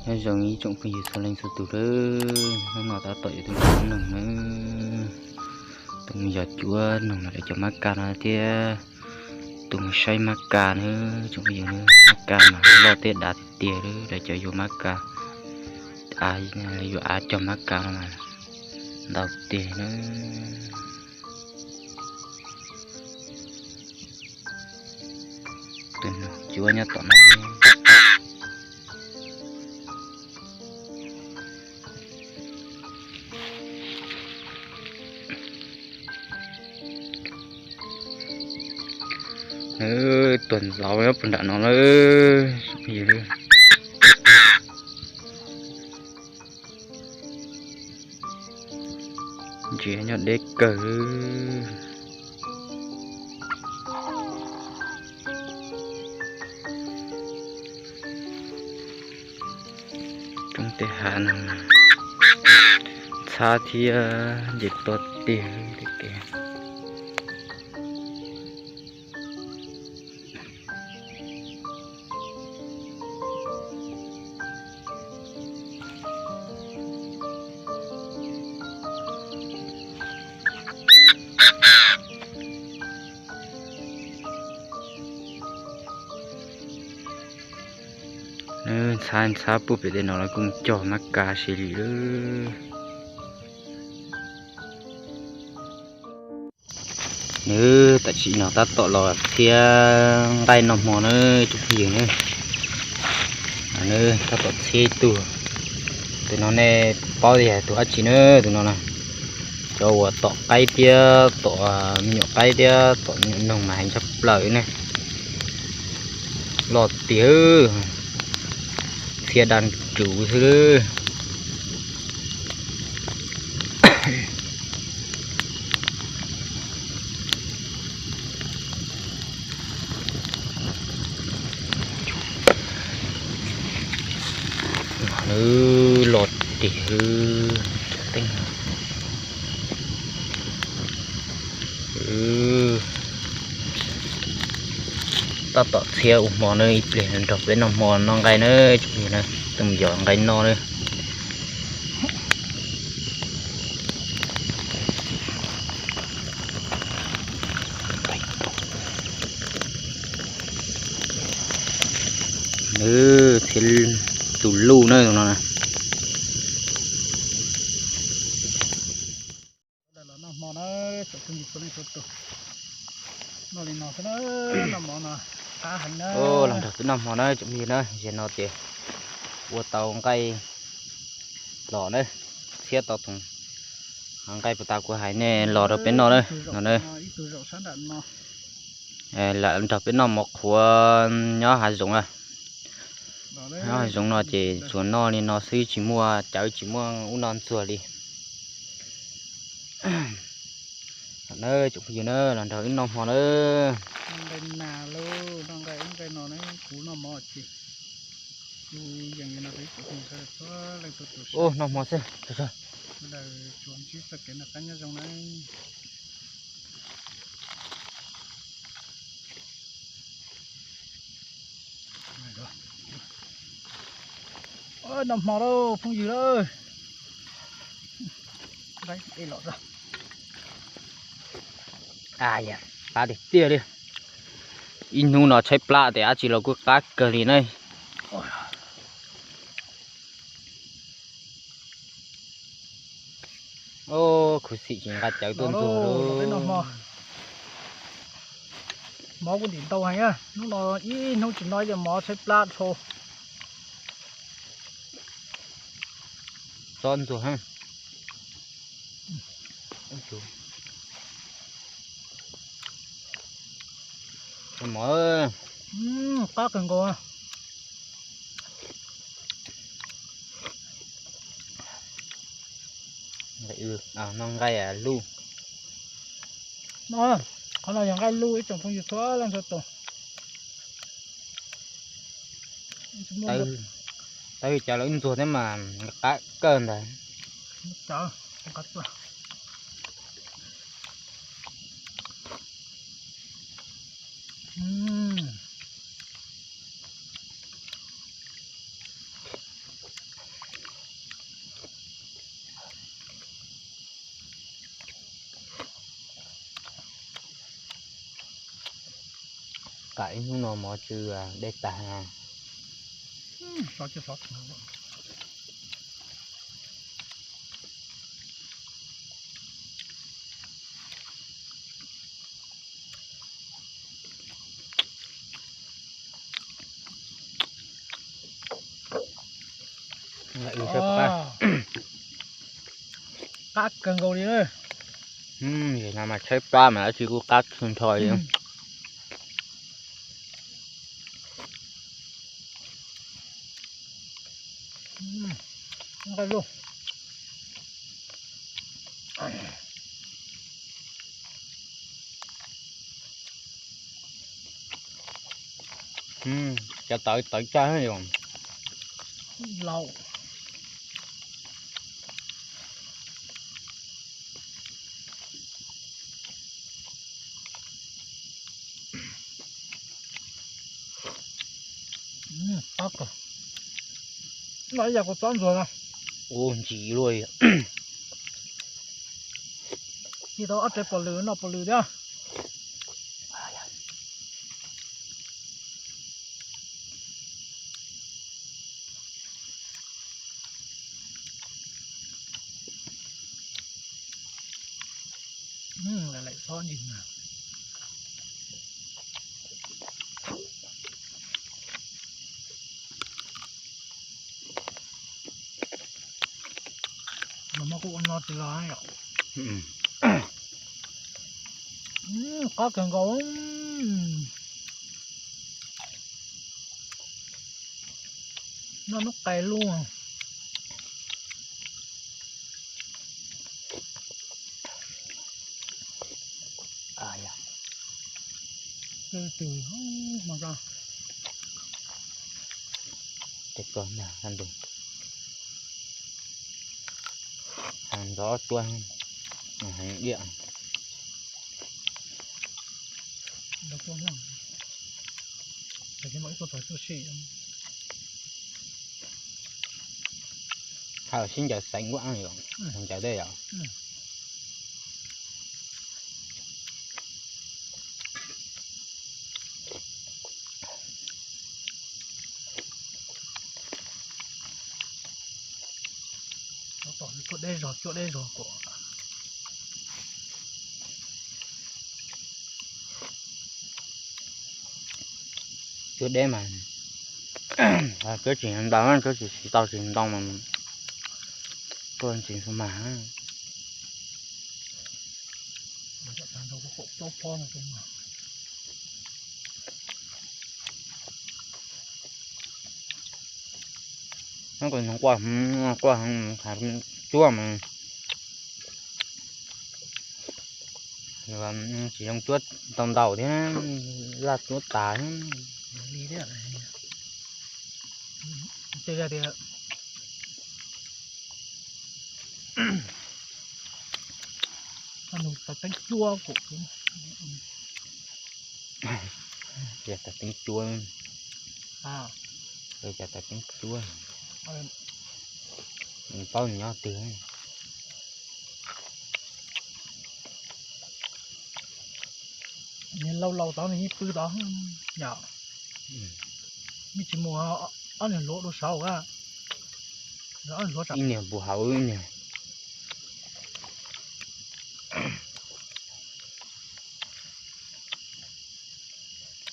Nyob zoo ib tsoom phooj ywg txhua leej txhua tus lawm, hnub no tab tom yuav tuaj cuab noog na. Tuaj mus yos cuab noog no lawv cov mab kas no thiab tuaj mus saib mab kas na. Tsoom phooj ywg, mab kas mas loj thiab dav tiag tiag li, lawv cov yuav mab kas, lawv yuav av cog mab kas no mas ntau tiag na. Tus noog cuab nyob tom no. Tuag ntxaus nyob puag nram no lawm. Ntsia nyob deb kawg. Roob tej hav no ntxhab thiab nce toj tiag. Ntxhab ntxhab puag pem tej no los kuj cog mab kas siv li lawm. Nws tam sim no tab tom los txhiab nqaij noj hmo na, tus phooj ywg na. Nws tab tom txhiab ib tug. Tus no nej paub tias yog tus dab tsi na, tus no na. Cov uas tom qaib thiab tom me nyuam qaib thiab tom me nyuam noog mas heev tshaj plaws ne. Loj tiag, txhiab daj nruv xwb. Loj tiag. Tab tom txhiab ua hmo na, ib pliag nrog peb noj hmo noj nqaij na, tsoom phooj ywg na, tuaj mus yos nqaij noj na. Nws txhiab tus luj na no. Los noj hmo na, tsoom phooj ywg txhua leej txhua tus. Noj li no xwb na, noj mov no qab heev na. Los nrog peb noj hmo na tsoom phooj ywg na, zaum no ces ua tau nqaij los na, txhiab tau tus nqaij puag ta kuv hais nej los rau peb noj na, no na. Ib tug zaum sab nram no. Lam nrog peb noj mov qhuav nyob hav zoov a. Nyob hav zoov no ces tsuas noj li no xwb, tsis muaj cawv tsis muaj ub no ntxuag li. Na tsoom phooj ywg na, los nrog wb noj hmo na. Noj nqaij nas lauj, noj nqaij ub nqaij no na, kuv noj mov ces kuv yees li no rau ib tsoom phooj ywg sawv daws txhua leej txhua tus. Ub, noj hmo xwb. Sawv daws tsuas ntsib txoj kev noj qab nyob zoo na. Noj hmo lauj phooj ywg lauj. Qab tiag tiag li. Ib hnub no tshaib plab tias dab tsi los kuj qab kawg li na. Khuv xim tsis nqa cawv tuaj ntxuag lauj. Mov kuj ntim ntau heev, hnub no ib hnub tsis noj ib daim mov tshaib plab dhau. Txhob ntxuag. Mov qab kawg nkaus. Noj nqaij luj. Qhov no yog nqaij luj ib tsoom phooj ywg txhua leej txhua tus. Tawv cov lawv ntxuag thiab mas qab kawg ntawd. Ib hnub no mov tsw dej tag. Qab kawg nkaus li. Zaum no mas tshaib plab mas dab tsi kuj qab tshaj nrho li. Cov tawv tawv caj yom. Laus. Qab kawg. Noj ib yam kua txob ntxuag na. Ua ntsim luaj li. Cig tau ob rab pom lwm noj pom lwm thiab. Laim laim xob ntsis na. Los muab kuj ua no tsis los yom. Qab kawg nkaus. Noj nub qais lub. Tus ntxov tuaj heev diam. Thaum sib ncaws xeev kuj anj yom, ncaws tej yom. Cuab deb zog, cuab deb zog kom. Cuab deb mas, cuab tsis ntau, cuab tsis tau tsis ntau mas tuaj ntsis xwb mas. Nyob kuj nyoog quaj, quaj cuab mas tsis zoo cuab tau ntau thiab, laj cuab tas thiab. Li thiab. Tej tias nug tau teeb cuab kuv. Cas tau teeb cuab, cas tau teeb cuab, paub nyob twg. Niag laus laus tod nws yeej pw tod yom. Yeej tsis mus, ob niag hluas dua saud. Ib niag puv hauv ib niag.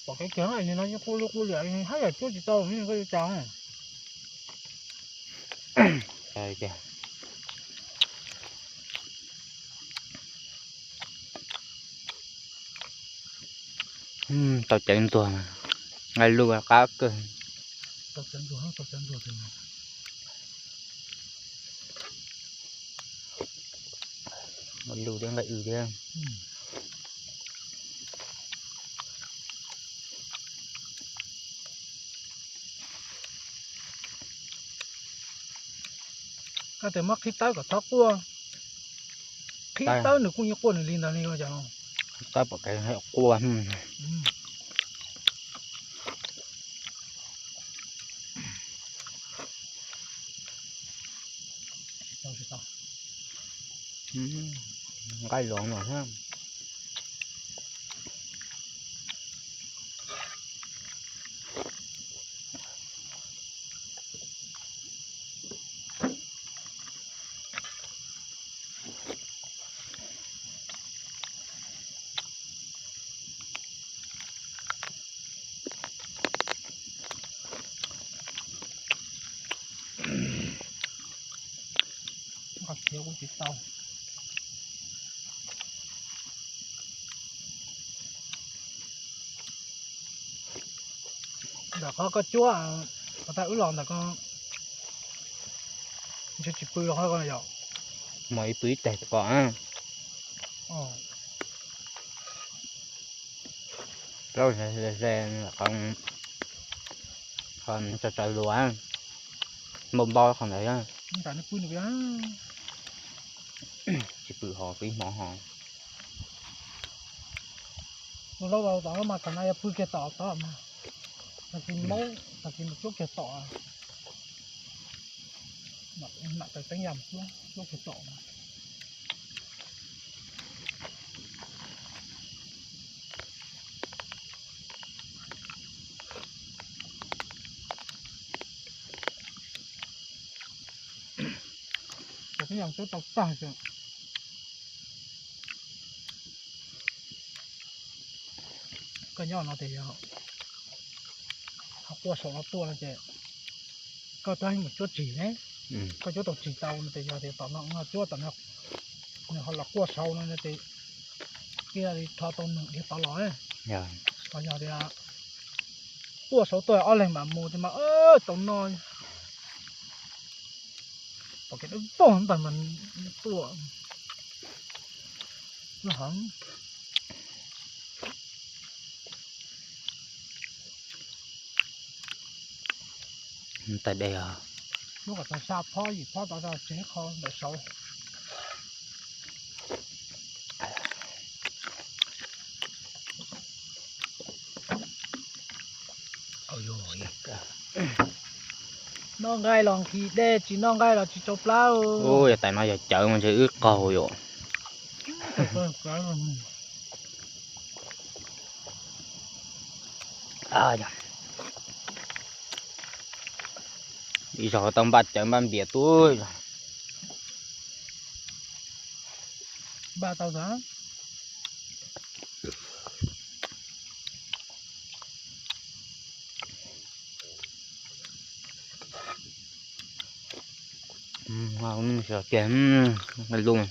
Pom kev kiag no yeej qu li qu liam hab yam cuab tsis tau koj yuav cas. Tau cawv ntxuag, nqaij luj qab kawg. Nqaij luj thiab nqaij w thiab. Koj tias muab qhib tawb kom txhob quaj. Qhib tawb nws kuj yeej quaj nws li ntawd li. Qhib tawb pom kev quaj. Nqaij los no thiab. Qhov khiav kuv tsis tau. Ntawm qhov koj cuab, qhov tag wb los ntawm ko, ntshe tsis pw los qhov ko yom. Mas ib pw ib teg ko. Plaub ze ze, qhov tso tso luas, npau npau qhov ntawd. Tsis pw ho pw ib hmo ho. Tus laus tod mas thaum no yog pw kiag tom tod mas, tag kis Hmoob, tag kis mus cuab kiag tom, mam tawm teeb yam cuab kiag tom. Cov tib yam cuab tau tag xwb. Koj nyob no tias yog ho quaj saum no tuaj no ces koj twb mus cuab tsis ne, koj cuab tau tsis tau no ces yog tias tom no cuab tom no nws ho los quaj saud no ces thiaj li rho tau nws dhia tod los. Ho yog tias quaj saud tuaj ob leeg mam mus ces mas tau noj. Pom kev dawb vog ntag mas tuaj heev. Tais dej os. Muab kom tau xya phob yim phob tod tsev qho ntawm saud. Noj nqaij los nqhis dej, tsis noj nqaij los tsis tsau plab. Ub, yog tais no yog cawv mas ntshe wb qaug yom. Ib zaug tau npaj cawv npaj npias tuaj. Npaj tau xav. Lub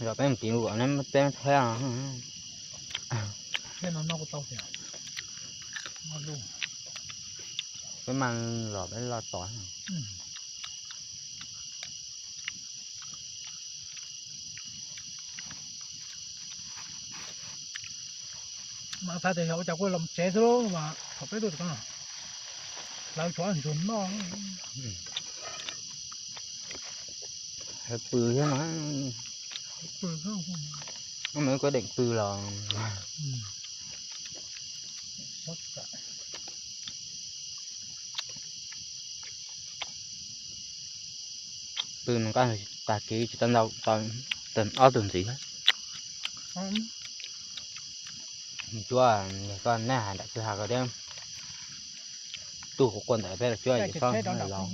Zom peb mus tiv ua neb peb thiab. Peb mas zom peb los tos. Mas xav tias yog ua cas kuj los tsev xwb mas thaum peb tuaj tsis tau, lawv tshuav ntsuag noj. Pw thiab no. Pw thiab. Ub, nws kuj deem pw los. Pw mus nqa tag kis tsis tau ntau, tau ob tug ntxiv. Cuab, koj neb hais nram kwj ha ko thiab. Tug quaj quaj ntawd peb los cuab ces txhob los.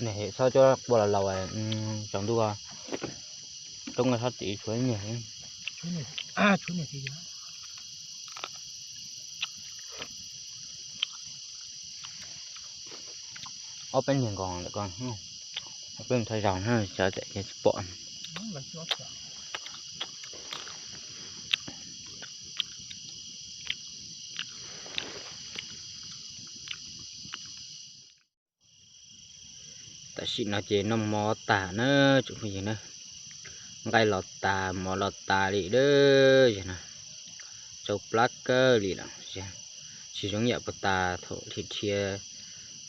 Niam txhob cuab quaj los laus, tsaus ntuj roob koj txhob tiv tshuav niag. Ob peb niag nkoos ntawm ko, peb mus thawj zaug na, xyov tsis pom. Tam sim no ces noj mov tag na tsoom phooj ywg na, nqaij los tas mov los tas li dab yag no, tsau plab kawg li lawm, tsis zoo yam puag ta thaum dhia dhia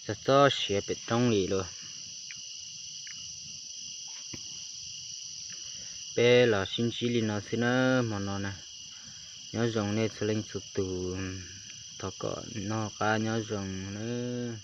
txog txog siav pem roob li lauj. Peb los sib ntsib li no xwb na hmo no na. Nyob zoo nej txhua leej txhua tus, thov kom noj qab nyob zoo nawb.